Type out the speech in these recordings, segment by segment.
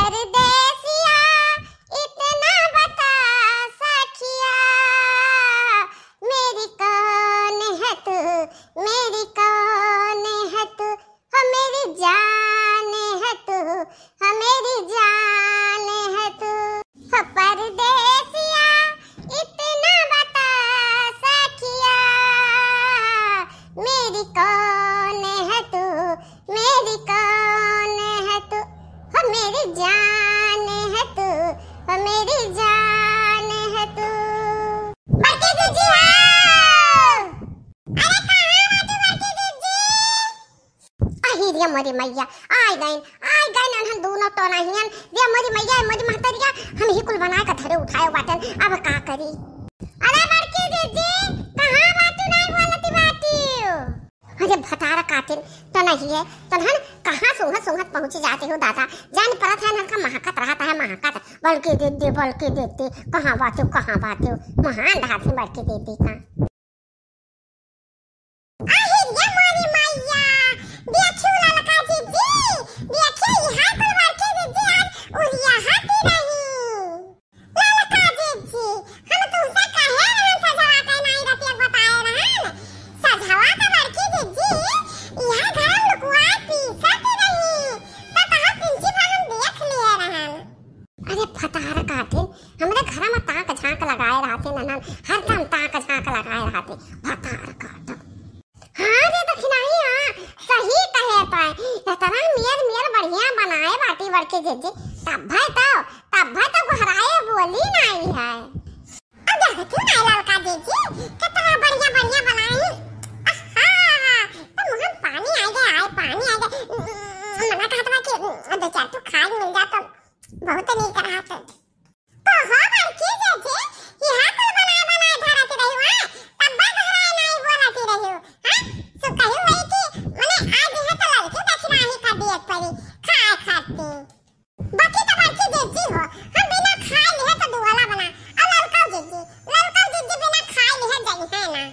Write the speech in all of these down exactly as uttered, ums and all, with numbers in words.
परदेसिया, इतना बता सखिया, मेरी कौन है तू, मेरी कौन है तू, हो मेरी जान है तू, हो मेरी जान है तू। हो परदेसिया, इतना बता सखिया, मेरी कौन है तू, मेरी कौन है तू, हो मेरी जान है तू, हो मेरी जान है तू। बड़की जीजी हो। अरे कहाँ बाटी बड़की जीजी? अही रे मोरी मैया, आइ गइन, आइ गइन अनहन दूनो टोनहियन। रे मोरी मैया, मोरी महतरिया, हम ही कुल बनाए का धरे उठाए बाटन, अब का करी? अरे बड़की जीजी, कहाँ बाटू, नाई बोलती बाटियो? अरे भतार काटिन, टोनहिए, टोनहन कहाँ सूंघत सूंघत पहुँची जाती हो दादा। जान परत है ना का महकत रहत है, महकत। बड़की जीजी, बड़की जीजी, कहाँ बाटियो, कहाँ बाटियो? महान धाती बड़की जीजी का। अहिरे मोरी मैया, देखियो ललका जीजी, देखियो इहाँ कुल बड़की जीजी आज उरियाहती रही। ललका जीजी, हम तुमसे कहे रहन सजवा के नाई रतिया बताए रहन। सजवा के बड़की जीजी, इहाँ घर में लुकुआ पीसत रही, त तहार पिंची भर हम देख लिए रहन। अरे भतार काटिन, हमरे घर में ताक झांक लगाए रहते ननन, हरदम ताक झांक लगाए रहते, भतार काटिन। हाँ रे दखिनाही, हाँ, सही कहे तय, इतना मियर मियर बढ़िया बनाए बाटी बड़की जीजी, तब भाई तो, तब भाई तो गोहराए बोली नाई है। अब देखती ना ललका जीजी, कितना बढ़िया बढ़िया बनाई। आहा, तो मुँह में पानी आ गया, आए पानी आ गया। मना कहत बा कि दो चार ठो खाए मिल जात तो बहुत नीक रहत। तो हो बड़की जीजी, इहाँ कुल बनाए बनाए धरत रही हो, तब बा घराए नाई बोलत रही हो, हाँ? सो कही हुई कि मने आज है तो ललकी दखिनाही का दियत परी, खाए खाती। बाकी तो बड़की जीजी हो, हम बिना खाए लिहे तो दुआला बना। और ललका जीजी, ललका जीजी बिना खाए लिहे जइहैं ना।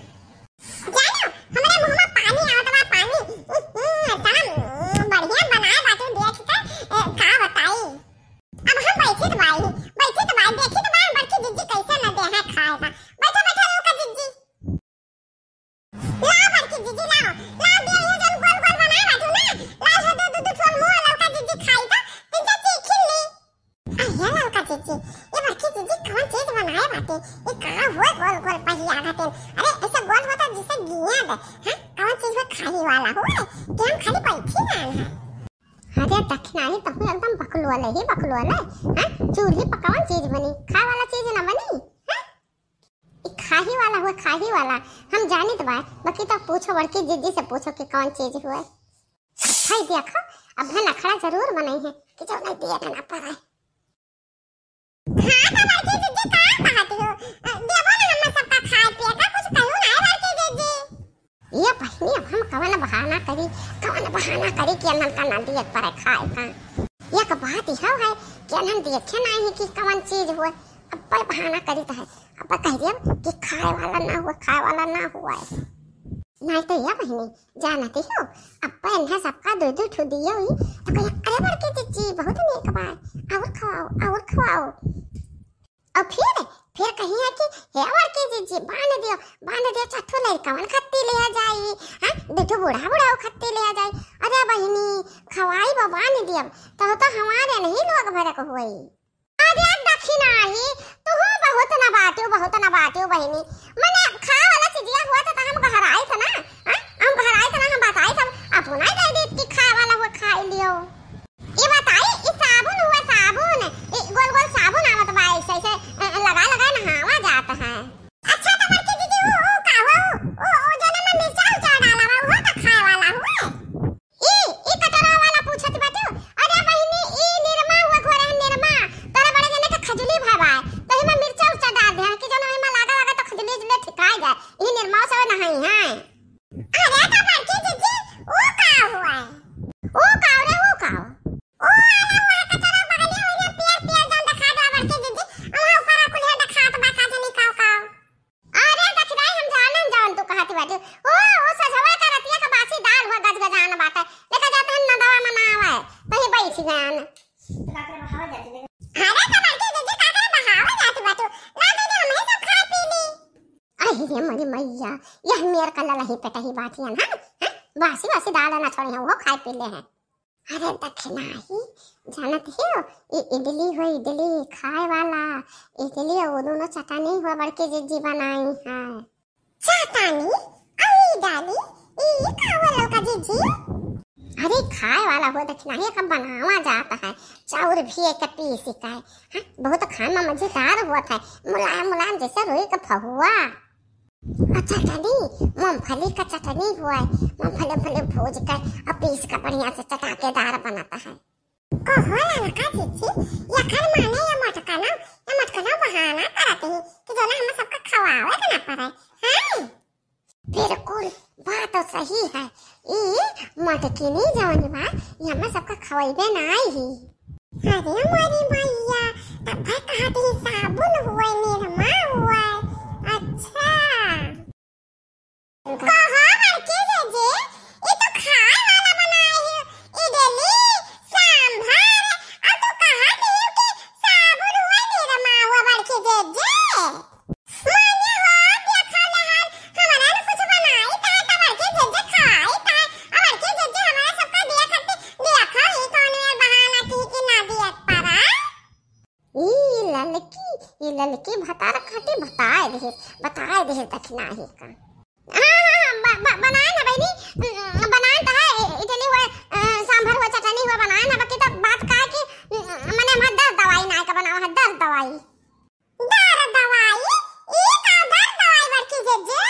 जानो, हमरे मुँह में पानी आवत बा, पानी। उहुं, इतना, उम, बढ़िया बनाए बाटू देख के, ए, का बताई। अब हम बैठित बाई, बैठित बाई, देखित बाई, बड़की जीजी कैसे न देहैं खाए का। बैठो, बैठो, ललका जीजी। लाओ बड़की जीजी, लाओ, लाओ, दे, ये जौन गोल गोल बनाए बाटू ना, लाओ, हे दे, दू, दू ठो मुँह ललका जीजी खाई तो, तिनका चीखिन ली। अरे ललका जीजी, ये बड़की जीजी कौन चीज बनाए बाटे? ये का हुए गोल गोल पहिया बाटे? अरे ऐसे गोल होता जिसे गिया दे, हाँ? कौन चीज हुए खाही वाला हुए? कि हम खाली बैठी रहन है? अरे दखिनाही, तहूँ एकदम बकलोल ही बकलोल है, हाँ? चूल्ही पर कौन चीज बनी? खाए वाला चीज ना बनी, हाँ? ई खाही वाला हुआ, खाही वाला। हम जानित बा, बाकी तो पूछो, बड़की जीजी से पूछो कि कौन चीज हुआ। भाई देखो, अब है नखड़ा जरूर बनाई है कि जो नहीं दिए ना पाए। हाँ, तो बड़की जीजी का कहती हो? अ, देबो ना हम सबका खाए पिए का, कुछ कहू ना है बड़की जीजी। ये बहिनी, अब हम कवन बहाना करी, कवन बहाना करी कि अनहन का ना दियत परे खाए का। एक बात यह है कि अनहन देखे नाई है कि कवन चीज हुए, अब बड़ बहाना करी तो है, अब कह दिया कि खाए वाला ना हुए, खाए वाला ना हुए। नाई तो ये बहिनी, जानती हो, अब इन्हें सबका दो दो ठो दियो ही, तो कहे, "अरे बड़की जीजी, बहुत नीक बा, और खवाओ, और खवाओ।" और फिर, फिर कही है कि, "हे बड़की जीजी, बांध दियो, बांध दियो, चट्ठू लड़कवन खत्ती लिया जाई, हाँ, दो ठो बूढ़ा बूढ़ा खत्ती लिया जाई।" अरे बहिनी, खवाई बा, बांध दियो, तो, तो हमारे नहीं लोग भरक हुई। अरे दखिनाही, तुहू बहुत न बाटियो, बहुत न बाटियो बहिनी। मने खाए वाला चीजिया हुआ था, तो हम घहराई था ना, हाँ? हम घहराई था ना, हम बताई था, अपना ही दे दी कि खाए वाला हुआ खाई लियो। ये बताई, ये साबुन हुआ, साबुन, ये गोल गोल साबुन आवत बा, ऐसे, ऐसे, अ, लगा लगा नहावा जात है। अच्छा, तो बड़की दीदी, वो, वो का हुआ, वो, वो, वो जौन में मिर्चा उर्चा डाला बा, वो तो खाए वाला हुआ? ई, ई कटोरा वाला पूछत बाटे। अरे बहिनी, ई निरमा हुआ घोरे है, निरमा। तोरे बड़े जने के खजुली भवा है। तो हिमा मिर्चा उर्चा डाल दे, कि जौन हिमा लागा लागा तो खजुली उजुली ठिकाई जाए। ई निरमा से नहाई है। अरे तो बड़की जीजी, ऊ का हुआ है? ऊ का रे, ऊ का? अरे तो बड़की जीजी का करे बहावे जात बाटू? ला दीदी, हमही सब खाए पी ली। अरे रे मोरी मैया, यह मेर का ललही पेटही बाटियन, हाँ? हैं? बासी बासी दाल ना छोड़े हैं, वो खाए पी ले हैं। अरे दखिनाही, जानत हियो, ई इडली हो, इडली खाए वाला, इडली और दोनों चटनी हो बड़की जीजी बनाई है। चटनी? अरे डाली, ई का हुआ ललका जीजी? अरे खाए वाला हो दखिनाही, का बनावा जात है, चाउर भी एक पीस का है, हाँ, बहुत खाए में मजेदार होत है, मुलायम मुलायम जैसे रुई का फहुआ। और चटनी, मूंगफली का चटनी हुआ है, मूंगफली, मूंगफली भूज के और पीस के बढ़िया से चटाकेदार बनता है। कहो ललका जीजी, यकर माने या मोटकनो, या मोटकनो बहाना करत ही कि जोना हम सबका खवावे के ना पड़े, हैं? बिल्कुल, बात तो सही है। ई मोटकिनी जौन बा, ई हम सबका खवाइबे नाई ही। अरे मोरी मैया, तब कहत ही साबुन हुए, निरमा हुए। अच्छा। कहो बड़की जीजी, ई तो खाए वाला बनाए हो, इडली, सांभर, और तू कहत ही कि साबुन हुए, निरमा हुए बड़की जीजी। माने हो, देखो लहर, हमरा न कुछ बनाई ता, त बड़की जीजी खाई ता, और बड़की जीजी हमरा सबका दिया खाती, देखो ई कौन मेर बहाना की कि ना दिया परा। ई ललकी, ई ललकी भतार खाती बताए देहे, बताए देहे दखिनाही का। हाँ, हाँ, हाँ, ब-, ब-, बनाए ना बहिनी, उम, बनाए त है, इ-, इडली हुए, अ, सांभर हुए, चटनी हुए, बनाए ना, बाकी त बात का है कि, उम, मने हमार दर्द दवाई ना है का बनावा है, दर्द दवाई। दर्द दवाई? ई का दर्द दवाई बड़की जीजी?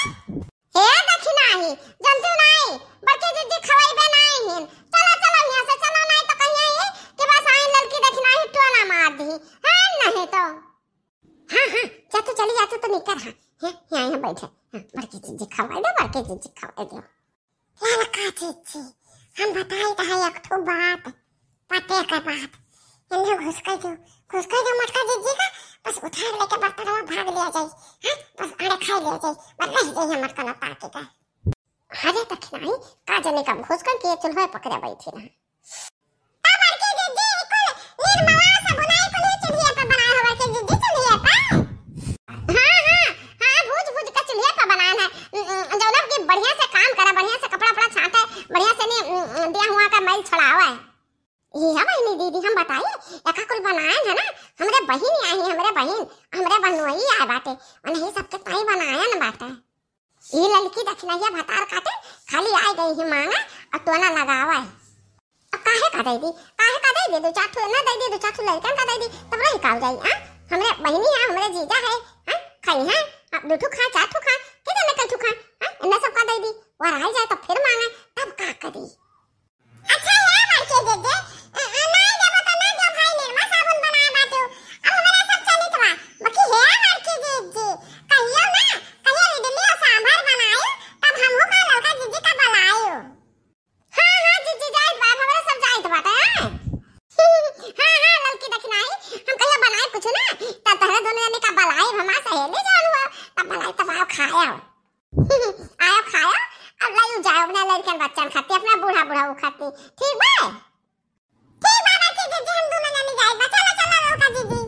हे दखिनाही, जनतू नाई, बड़की जीजी खवइबे नाई हिन। चलो, चलो यहाँ से चलो, नाई तो कहिए ही कि बस आई ललकी दखिनाही टोना मार दी। हाँ, नहीं तो। हाँ, हाँ, जा तू चली जा, तू तो निकर, हाँ। हैं, यहाँ, यहाँ बैठे। हाँ, बड़की जीजी खवाई दे, बड़की जीजी खवाई दे। ललका जीजी, हम बताई त है एक ठो बात, पते के बात। इन्हें घुस कर दो, घुस कर दो मोटका जीजी का, बस उठा लेके बर्तनवा भाग लिया जाई, हाँ? बस आड़े खाई लिया जाई, बस रह जाई हम मोटका ना ताके का। अरे दखिनाही, का जाने कब घुस कर के चूल्हा पकड़े बैठी ना। तब बड़की जीजी कुल निरमवा से बुनाई कुल ही चूल्हे पे बनाए हो बड़की जीजी, चूल्हे पे। हाँ, हाँ, हाँ, भूज भूज के चूल्हे पे बनाए है। उम, उम, जौन अब की बढ़िया से काम करा, बढ़िया से कपड़ा उपड़ा छाटे, बढ़िया से ने, उम, उम, दिया हुआ का मैल छुड़ावे। ये है बहिनी दीदी, हम बताई, एका कुल बनाए है ना, हमरे बहिन आई, हमरे बहिन, हमरे बहनोई आए बाटे, उन्हीं सबके ताई बनाए न बाटे। ई ललकी दखिनहिया भतार काटे खाली आइ गई ही मांगा अउर टोना लगावा है। अब काहे का दइ दी, काहे का दइ दी, दो चार ठो ना दइ दी, दो चार ठो लड़कन का दइ दी, तब रही का हो जाई, हाँ? हमरे बहिनी है, हमरे जीजा है, हाँ? खाई है, अब दो ठो खाए, चार ठो खाए, के जाने कई ठो खाए, हाँ? इन्हें सब का दइ दी, वो रह जाए तो फिर मांगे, तब का करी? अच्छा हे बड़की जीजी, अ, अ, नाई देबो तो ना देबो भाई, निरमा साबुन बनाए बाटू। अब हमरा सब चलित बा। बाकी हे बड़की जीजी, कहियो ना, कहियो इडली और सांभर बनायो, तब हमहू का ललका जीजी का बुलायो। हाँ, हाँ, जीजी जाइत बा, हमरा सब जाइत बाटे, हाँ? हाँ, हाँ, ललकी दखिनाही, हम कहियो बनाए कुछ ना, तब तहरे दोनों जने का बुलाए, हमार सहेली जान हुआ, तब बुलाए, तब आओ खाया। आयो खायो, अब लाइयो जाओ अपने लड़कन बच्चन खाती, अपना बूढ़ा बूढ़ा वो खाती। ठीक बा? ठीक बा, बड़की जीजी, हम दोनों जनी जाए बा। चलो, चलो, ललका जीजी।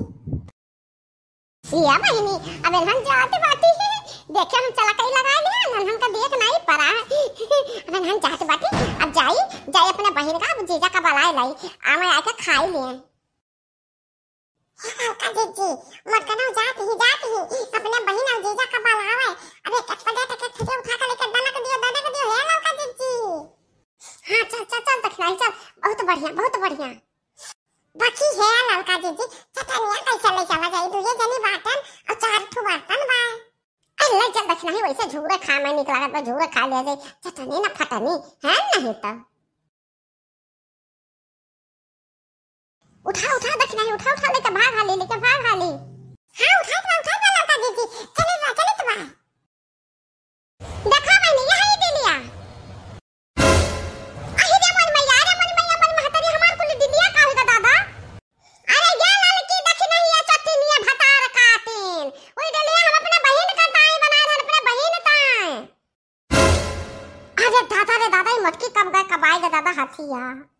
या बहिनी, अब इन्हन जात बाटी। देखे हम चला कई लगा लिया, इन्हन हमका देख नहीं पड़ा। अब इन्हन जात बाटी, अब जाई, जाई अपने बहिन का, अब जीजा का बुलाए लाई। आवे आके खाई लिए। हे ललका जीजी, मोटकनो जात ही, जात ही, अपने बहिन और जीजा का बुलावे। अबे कटपटे टके ठुके उठा के लेके दनक दियो, दनक दियो, हे ललका जीजी। हाँ, चल, चल, चल, दखिनाही, चल, बहुत बढ़िया, बहुत बढ़िया। बाकी हे ललका जीजी, चटनिया कैसे ले चला जाई? दुए जनी बाटन और चार ठो बर्तन बा। अरे, ले चल दखिनाही, वैसे झूरे खा में निक लागत बा, झूरे खा लिया जाई, चटनी ना फटनी, है नहीं तो। उठा, उठा, दखिनाही, उठा, उठा, लेके भाग हाली, लेके भाग हाली। हाँ, उठाइत बा, उठाइत बा, ललका जीजी। चलित बा, चलित बा। देखा बहिनी, यही इडलिया। अहि रे मोर मैया, रे मोर मैया, मोर महतारी, हमार कुल इडलिया का होई गा दादा? अरे गे ललकी दखिनहिया चटनिया भतार काटिन। वो इडलिया हम अपने बहिन का ताई बनाए रहन, अपने बहिन ताई। अरे दादा रे दादा, ई मोटकी कब गए, कब आए गे दादा हथिया।